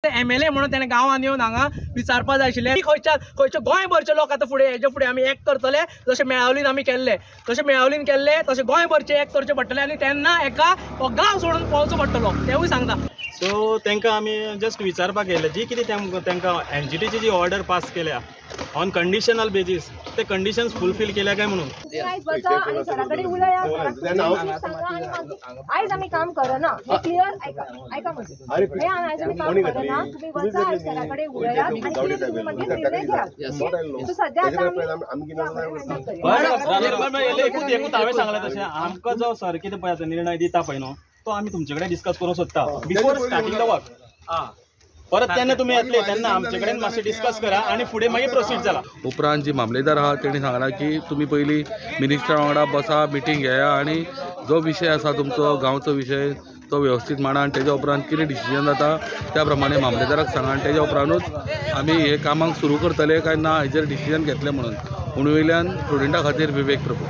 MLA म्हणून त्याने गांवांत येवन हांगा विचारपा जाय आशिल्लें. खंयच्या खंयच्या गोंयभरचे लोक आतां फुडें हेजे फुडें आमी एक करतले, जशें मेळावलीन आमी केल्ले तशें मेळावलीन केल्ले तशें गोंयभरचे एक करचे पडटले आनी तेन्ना एका हो गांव सोडून पळोवचो पडटलो तेवूय सांगता. सो तांकां आमी जस्ट विचारपाक येयले जी कितें तांकां एनजीटीची जी ऑर्डर पास केल्या ऑन कंडिशनल बेजीस ते कंडिशन्स फुलफील केल्या काय म्हणून. आयज आमी काम करना हे क्लियर आयका आयका म्हजें हे आयज आमी काम करना, तुमी वचा आयज सरा कडेन उलयात आनी कितें तुमी मागीर निर्णय घेयात. सो सद्या आतां एकूच एकूच हांवें सांगलें तशें आमकां जो सर कितें पळय आतां निर्णय दिता पळय न्हू तो आमी तुमचे कडेन डिस्कस करूंक सोदता बिफोर स्टार्टींग the work. परत तेन्ना तुमी येतले तेन्ना आमचे कडेन मातशें डिस्कस करा आनी फुडें मागीर प्रोसीड जाला. उपरांत जी मामलेदार आहा तेणी सांगलां की तुमी पयलीं मिनिस्टरा वांगडा बसा, मिटींग घेया आनी जो विशय आसा तुमचो गांवचो विशय तो वेवस्थीत मांडा आनी तेज्या उपरांत कितें डिसिजन जाता त्या प्रमाणे मामलेदाराक सांगा आनी तेज्या उपरांतूच आमी हे कामाक सुरू करतले काय ना हेजेर डिसिजन घेतले म्हणून. उणवयल्यान प्रुडंटा खातीर विवेक प्रभू.